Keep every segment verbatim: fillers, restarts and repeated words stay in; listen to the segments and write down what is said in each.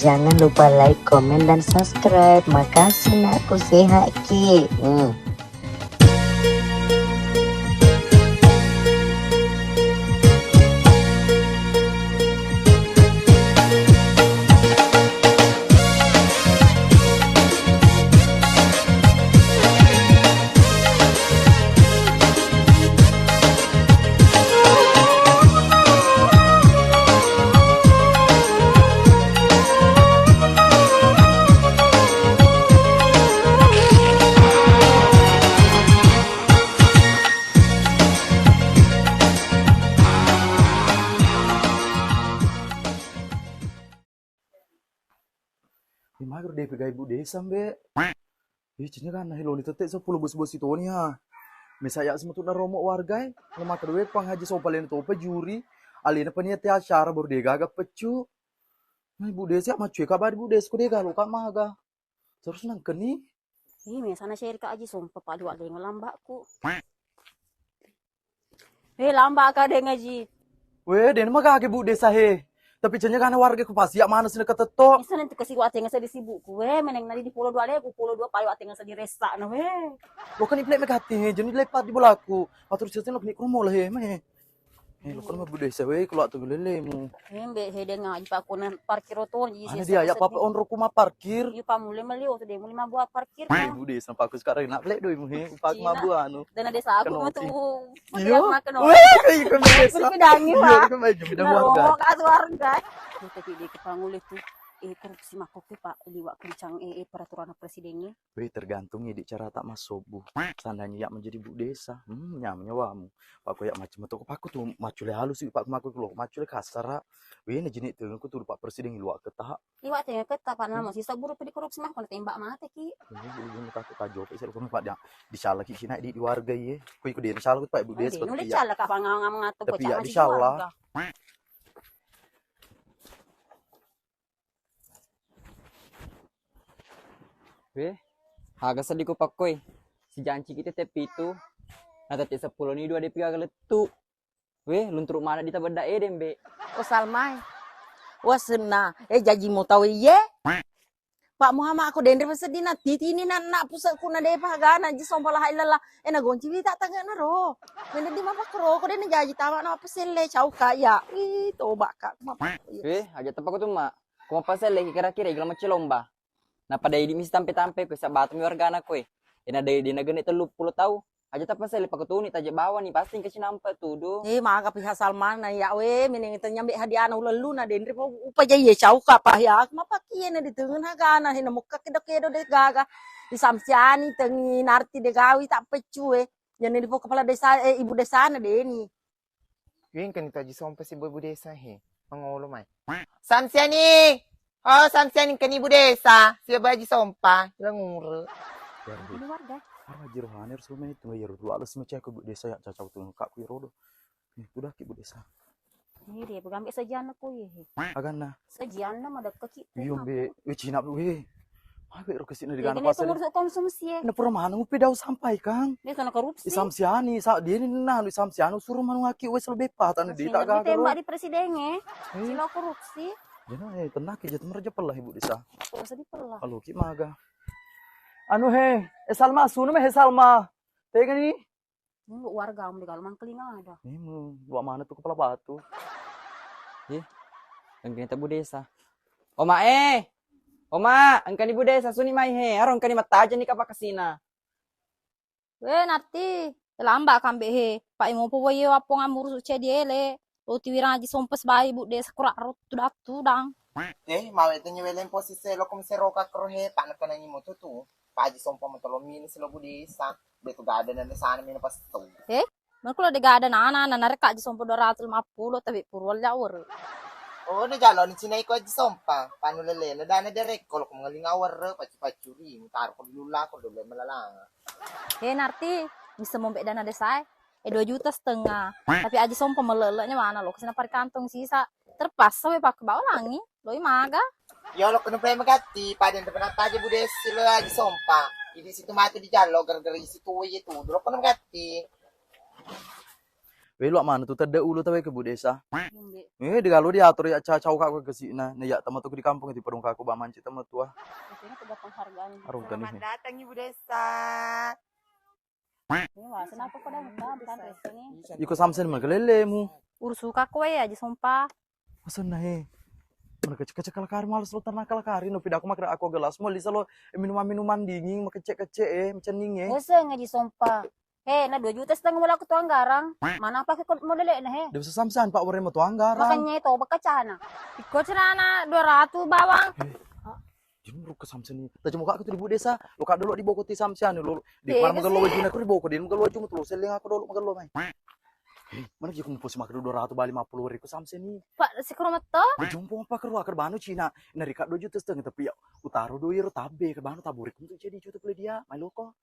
Jangan lupa like, komen, dan subscribe. Makasih nakku, sehat ki. Hmm. Magro de' pegai Bu Desa, Mbe. Ih, cinya kan, heloni tette seppulo bos-bos itoni, ha. Mesa ya' semetu na romo warga, e. Lo maka doe pang Haji Sompa lena topa juri. Alena panitia acara baru de' gaga peccu. Nah, Bu Desa, maccu ka badi Bu Desa, ko de' galo ka maga. Terus nangkeni? Ih, mesa na ceri ka Haji Sompa, pa liwa' lengeng lambakku. Eh, lambak ka de' ngaji. Weh, de' na magage Bu Desa he. Tapi cenya kana warga ku pasi ya' mana sini ketetto. Isa nanti kasi wa' tenga sedi sibukku. Weh, meneng nadi di pulo dua leku, pulo dua payu wa' tenga sedi ressa na weh. Lo kan iplek megati he, jadi lepat di bolaku. Patur cerita lo kini kromo lah he, meh. Eh, lo kan Bu Desa weh, kalau tu lelemu. Eh, Mbe, he de' ngaji pa' kona parkir oto, jadi ana sisa dia ya' sedi. Papa onro kuma parkir. Iya, pa' mule mali oto de' muli mabua parkir. Eh, Bu Desa, pa' ku sekarang nak plek doi mu he, pa' Cina. Mabua anu. Dana desa aku. Kenoki. Matu. Iya. Makan. Weh, ikut Bu Desa. Tapi dangi, iya, Pak. Kan baju bidang warga. Narok atu warga. Tapi de' kepangule tu, eh, korupsi makkoke, Pak, liwa' kencang, eh, eh, peraturan presiden. Weh, tergantung idi' carata massobbu. Seandainya ya' menjadi Bu Desa, hmm, nyameng nyawamu. Pa' ko ya' macam tu, pa' ko tu macule halus, pa' ko mako lo macule kasara. Weh, na jini' tu, ko tu Pak Presiden liwa' keta. Liwa' tenga keta, Pak, namo sisa buru pedi korupsi mah, ko na tembak mate ki. Ini bulu-bulu tak tajo, Pak, saya ko Pak dia disalaki cina di, di warga ye. Ko iko dia disalaki, Pak, Bu Desa. Anu seperti ya'. Disalaki, Pak, ngawang-ngawang atau tapi ya' disalaki. Weh, aga seddi ku pakkoi. Sijanci kita tette pitu, na tette seppulo ni dua de' piga lettu. Weh, lunturu' mana di tabedda ede, Mbe. Oh, Salma e. Wah, senna. Eh, jaji mo tau iye. Pak Muhammad, aku denre paseddina titi ini na, na pusekku na depa gana ji sompa laha illallah. Eh, na gonci wita tanggana ro. Mende di mapakro, ko dene jaji tama na mapaselle, cau ka ya. Ih, toba ka. Weh, aja tepa ko tu, Mak. Ko mapaselle kira-kira igala macci lomba. Napada idi' misi tampe-tampe ko sabbatumi wargana koe. Ena de' de' nagenne' telluppulo tau. Aja tapaselle pakutuni taje' bawani pasti engka cinampe' tudu. Eh, maga piha Salmana ya' we, meneng tenya mbe' hadiana ulelluna denre pa upa jaiye cauka pa ya'. Mapakiye na ditengeng hagana he na mukka kedo-kedo de' gaga. Disamsiani tengi narti de' gawi ta' peccu e. Jane dipo kepala desa, eh, ibu desana deni. Wengkani tu Aji Sompa sibawa Ibu Desa he. Mangolo mai. Samsiani! Oh, Samsiani, engkani Ibu Desa sibawa Aji Sompa. Ilangure. Ini warga. Arah Aji Rohani harus rumah itu. Ya, dua alas macam aku Ibu Desa ya, cacau tu kakku ya rodo. Eh, udah ki Ibu Desa. Ini dia, pegambe sajianna ko ye. Aganna. Sajianna madekkaki. Iyo, Mbe, we Cina, we. Mabe ro kesina di gana pasar. Pengurus konsumsi e. Na pura maneng upi dau sampai, Kang. Dia sana korupsi. Isamsiani, sa, dia ni nah, isamsiani suruh manung aki wes lebih patah di tak gagal. Tembak di presiden e. Sila korupsi. Jana, eh, tenang ki, jatuh merja pelah Ibu Desa. Terus di pelah. Halo, ki maga. Anu he, eh, Salma, sunu me he Salma. Tega ni? Nunggu warga, Om, di kalau mangkeling ada. Memang, dua mana tu kepala batu? Ih, engkani ta Bu Desa. Oma, eh! Oma, engkani Bu Desa, suni mai he. Aro engkani mattaja ni kapakasina. We, Narti, lamba kambe he. Pak Imo po wayo apong amuru suce diele. Lo tiwirang Aji Sompa sibawa Ibu Desa kura ro tudang-tudang. Eh, mawe tu nyewe lempo sise lo kom seroka kro he, Pak, nakenangi mo tu tu. Pak Aji Sompa mo tolo mini silo Bu Desa. De' tu gada nana sana mina pastu. Eh, mengkulo de' gada nana, nana reka Aji Sompa dua ratus lima puluh, tapi purwal jawur. Oh, de' jalo ni Cina iko Aji Sompa. Panu lele, na dana de' reko, lo kom ngeling awar, pacu-pacu ri, mutaro ko dilula, ko dole melalanga. Eh, Narti, bisa mombe dana desa e. Eh, dua juta setengah. Tapi Aji Sompa mele'le'nya mana lo, kesana pari kantong sisa. Terpaksa we pakai bawa langi, loi maga. Yo, lo kena pale magatti, pada yang pernah taja Bu Desi lo Aji Sompa. Idi' situ mati di jalo gara-gara isi tuwe itu. Lo kena magatti. Wé, luwa maneng tu tedde ulu tawé ke Bu Desa. Yumbe. Eh, digalo diatur ya ca-, cau ka kesi'na. Nah, ya tama tu di kampung itu padong ka ko ba manci tama tua. Biasanya tu gampang harganya. Arung kan ini. Selamat datang, Ibu Desa. Ini wah, kenapa kau dah utang, utang peseng ini? Iko Samsen magelelemu. Urus suka kowe ya, Haji Sompa. Asenna he. Mana kecek-kecek kalakari, males lo ternak kalakari, no pidaku makre aqua gelas, mau lisa lo minuman-minuman dingin, makecek-kecek eh, macenning eh. Bosen ngaji Sompa. He, na dua juta setengah mula aku tuang garang. Mana apa aku mau lele na he? Dia bisa Samsen, Pak, orang mau tuang garang. Makanya itu, bekacana. Iko celana dua ratus bawang. Jumru ke Samsen ni. Taja muka aku tu di Bu Desa. Lo kak dolo di boko ti Samsen lo. Di mana magalo wajuna aku di boko, di magalo wajuna tu lo selling aku dolo magalo mai. Eh, mana ki kumpu si makadu dua ratus bali lima puluh ribu Samsen ni. Pak, si kuro metto? Jumpo apa keruwa kerbanu Cina. Nari kak dua juta setengah tapi ya utaro dua euro tabe kerbanu taburi kumtu jadi juta pule dia. Mai loko.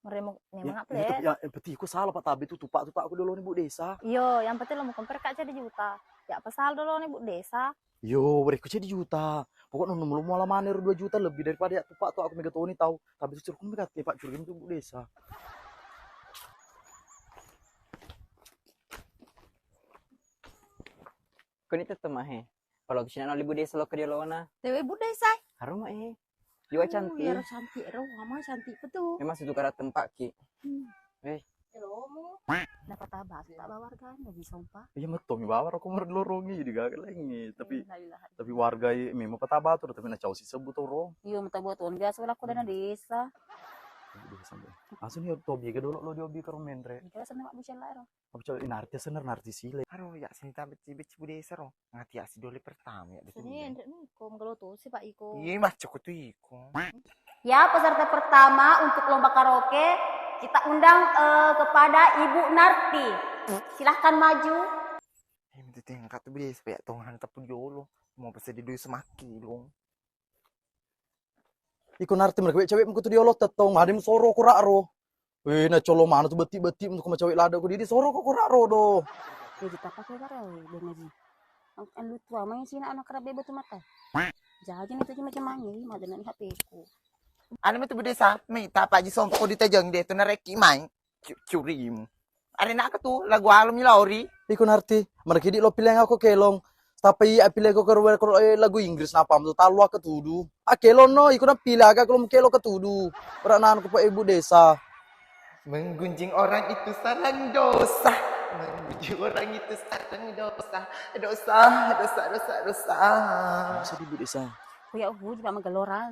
Meremo memang apa ya? Tapi ya, yang penting aku salah Pak tabe tu tupak tupak aku dolo ni Bu Desa. Iyo, yang penting lo mau compare kak jadi juta. Ya pasal dolo ni Bu Desa. Yo, wérékku céddi juta. Pokokna nomor muala maneng ro dua juta lebbi daripada ya tupak to aku méga toni tau. Tapi tu curu méga té Pak curu itu Bu Desa. Koni tette mahe. Kalau kisina no Bu Desa lo ke dia lona. Tewe Bu Desa. Haruma eh. Jua cantik. Iyaro cantik ro, mama cantik betul. Memang situ karat tempat ki. Hmm. Eh. Napa taba tu taba warga anda bisa umpa. Iya metto mi bawa roko merlorongi di gaga lengi. Tapi tapi warga i memang pataba tu tapi na cau si sebut ro. Iya mata buat on biasa lah aku dana desa. Desa sampai. Langsung yo tobi ke dolo lo diobi ke romenre. Kita sama mak bisa lah ro. Apa cau inarti sener narti sile. Aro ya sini tabe cibe cibu desa ro. Ngati asi dole pertama ya. Sini endek niko megalo tosi Pak iko. Iya mas coko tu iko. Ya, peserta pertama untuk lomba karaoke kita undang eh, kepada Ibu Narti. Silahkan maju. Eh, minta tingkat tu beli supaya tongan tepu diolo. Mau pesen di dulu semaki dong. Iko Narti mereka cewek muku tu diolo tettong, made musoro kura ro. Wé, na colo mana tu beti-beti untuk macawé lada ko didi soro ko kura ro do. Jadi tapa ko gara wé dengan ji. Ang lutua mai sina anak karabe batu mata. Jaji ni tu macam mana ni made na H P ku. Anu mi tu Bu Desa, mi tapa ji sompo di tajang de tu nareki mai. Cu- Curimu. Are nak tu lagu alum mi laori. Iko Narti, mereka di lo pilih aku kelong. Tapi iya pilih ko karo karo eh, lagu Inggris napa tu talu aku tudu. Akelong no, iko na pilih aga kalau kelo ketudu. Ora nanu ko Ibu Desa. Menggunjing orang itu sarang dosa. Menggunjing orang itu sarang dosa. Dosa, dosa, dosa, dosa. Masa di Bu Desa. Kuya uji Pak Magelora.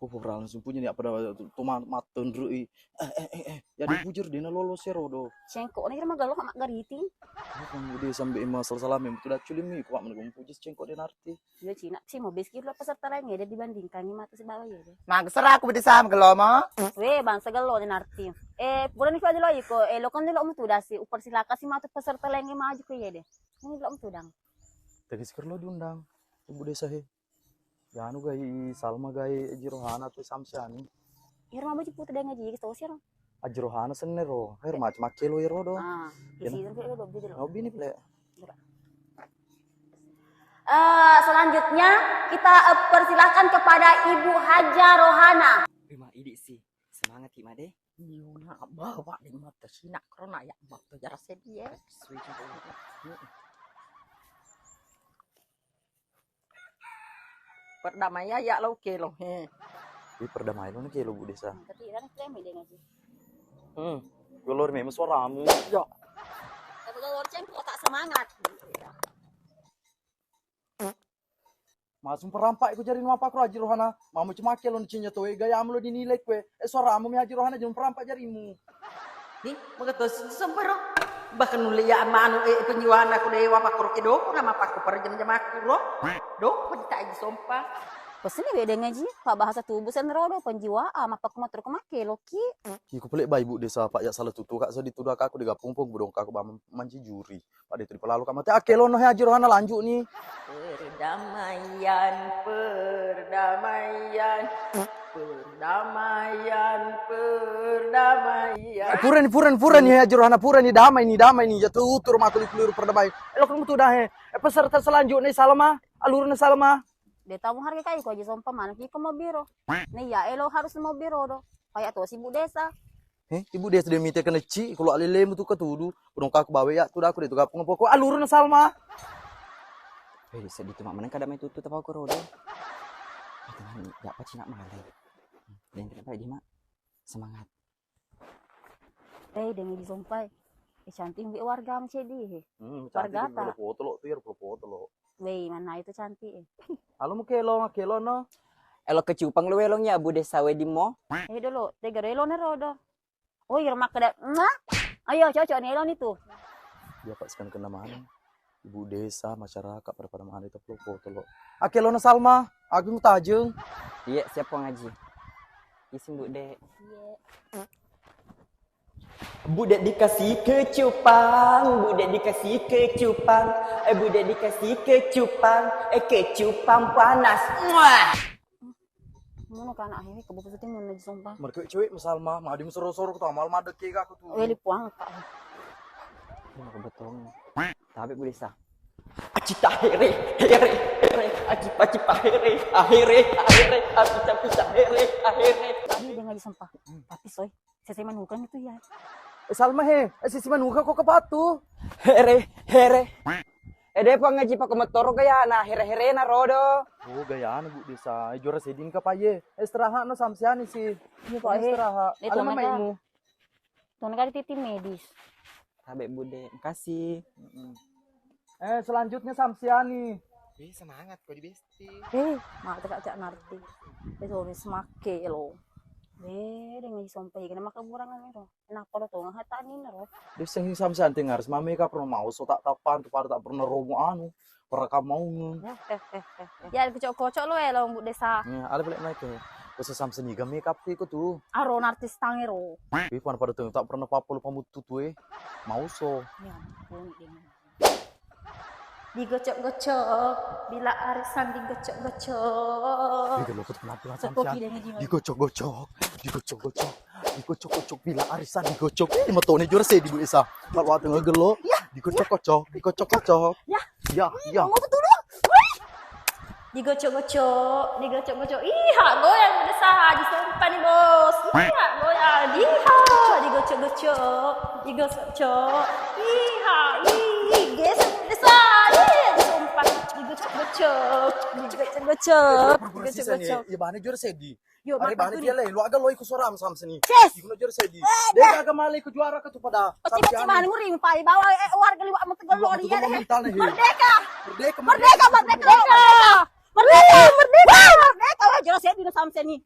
Ko pura langsung punya ni apa dah tu ma- matenrui. Eh eh eh eh. Jadi bujur dena lolos ya rodo. Cengkok ni kira magalo mak gariting. Kamu udah sampai masalah salam yang betul dah culim ni kuat menegum puji cengkok dena arti. Iya Cina sih mau beskir lo peserta lain ya dibandingkan ni mata si bawah ya deh. Nah, serah aku beda sama gelo mo. Weh bangsa gelo dena arti. Eh pura ni aja lo iko. Eh lo kan lo mutu dasi uper silakan si mata peserta lain maju ke ya deh. Ini lo mutu dang. Tadi seker lo diundang. Ibu Desa he. Yanu gai Salma gai Haji Rohana tu Samsiani. Iro mabaju putu dengan Haji Tosir. Haji Rohana senero. Her macam makkelo iro do. Ah, di sini kan ada baju lo. Hobi ni pele. Eh, selanjutnya kita eh, persilakan kepada Ibu Haja Rohana. Terima idi sih. Semangat ki made. Yuna bawa di mata sinak karena ya mata jarak sedih ya. Perdamaian ya lo kelo he. Di perdamaian lo kelo Bu Desa. Tapi kan klaim dia ngaji. Hmm. Keluar memang suaramu. Ya. Tapi kalau ceng kok tak semangat. Masung perampak iku jari mapakro Haji Rohana. Mamu cemake lo cinya to gaya amlo dinilai kue. Eh suaramu mi Haji Rohana jangan perampak jarimu. Ni, magatos sempero. Bahkan nulle ya manu eh penjiwana ku dewa pakro ke doko nama pakko perjam-jam aku ro. Doko ditaji sompa. Pesini beda ngaji, Pak bahasa tubuh sen rodo penjiwa ah mapakko matro ke make loki. Iku pelek bai Bu Desa Pak ya salah tutu kak sedih tuduh aku digapung pung budong aku bam manci juri. Pada itu dipelalu kak mate. Ake lono he Haji Rohana lanjut ni. Perdamaian, perdamaian, perdamaian, perdamaian. Purani, purani, purani he Haji Rohana, purani damai ni, damai ni. Jatuh utur matu liru perdamai. Elok kamu tuh dah he. Eh, peserta selanjutnya Salma, alurna Salma. De tau harga kai ko Haji Sompa mana ki ko mau biro. Nih ya elo harus mau biro do. Kayak tuh si Bu Desa. Eh, ibu de' sedde' mite kenecci, kalau alelemu tu ketudu, pudong kaku bawe ya, tu daku de' tu kapung poko, alurna Salma. Eh, seddi tu mak, meneng kada mai tutu tapau ko rodo. Eh, tenang, ya apa cina malai. Dan kita di mak, semangat. Eh, dengan disompai. Eh, cantik mbak warga macam di, he. Hmm, cantik. Warga juga ta? Foto lo, tu ya foto lo. Wei, mana itu cantik, eh. Alo mu kelo, kelo no. Elo kecupang lo welong ya, Bu Desa Wedimo. Eh, dulu, tega elo na rodo. Oh, iya, makkeda, "Mwah." Ayo, cocok nih, eloni tu. Iya, Pak, sekarang kena mana? Ibu desa, masyarakat, pada-pada mana itu foto lo. Ake lo na Salma, aku mau tajeng. Iya, siap, Puang Haji. Isin, Bu Dek. Iya. Bu Dek dikasih kecupang, Bu Dek dikasih kecupang, eh, Bu Dek dikasih kecupang, eh, kecupang panas. Mwah. Mono ka anak hewe, keboko suting mono ji sompa. Mereka cewek masalah mah, mah adi musoro-soro ku tamal madde ke aku tu. Weli puang ka. Ini mah kebetulan. Tapi Bu Desa. Acita here, here, here, acipa, acipa here, ahere, ahere, apica, pica here, ahere. Ini dia ngaji sompa. Tapi soy, sese manukan itu ya. Eh, Salma he, eh, sisi manuka kok kepatu. Here, here. Eh, de' Puang Haji, pako metoro gayana, here-herena rodo. Oh, gayana Bu Desa. Eh, juara sedin ka paye. Istirahat no samsiani si. Iya, Pak, eh. Istirahat. Itu ala namanya maimu. Tona kali titi medis. Tabe, Bu Dek. Makasih. Mm-mm. Eh, selanjutnya samsiani. Wih, semangat kok di besti. Eh, mak cak cak ngerti. Itu wis make lo. Eh, dengan sompai kena makaburangan itu. Kenapa lo tuh nggak tani nero? Dia sing samsiani ngaris mami ka pernah mau so tak tapan tu pada tak pernah romo anu. Ora kamau. Ya, kocok-kocok lo ya lo Bu Desa. Ya, ala balik naik ke. Khusus Samsung juga makeup ku tu. Aro artis tangero. Wi, pada pada tu tak pernah papol pamutu tu eh. Mau so. Ya ampun, dia. Digocok-gocok, bila arisan digocok-gocok. Ini lo penampilan Samsung. Digocok-gocok, digocok-gocok, digocok-gocok, bila arisan digocok. Ini matone juara saya di Bu Desa. Kalau ada ngegelo, digocok-gocok, digocok-gocok. Ya. Ya, ya. Mau betul. Digocok-gocok, digocok-gocok. Iha, goyang udah saha, disompa nih, Bos. Iha, goyang, diha, digocok-gocok, digocok-gocok. Iha, ih, gesek udah saha, ih, disompa. Digocok-gocok, digocok-gocok, digocok-gocok. Iya, bane juara seddi. Yo, are bane dia le, lu aga loi ku soram Samsung ni. Yes. Iku jero seddi. Eh, de' aga male ku juara ka tu pada. Pasti pasti mana muring pai bawa eh warga liwak mu tegal lori ya. Merdeka. Merdeka, merdeka, merdeka. Merdeka, merdeka, merdeka. Wah, jero seddi Samsung ni.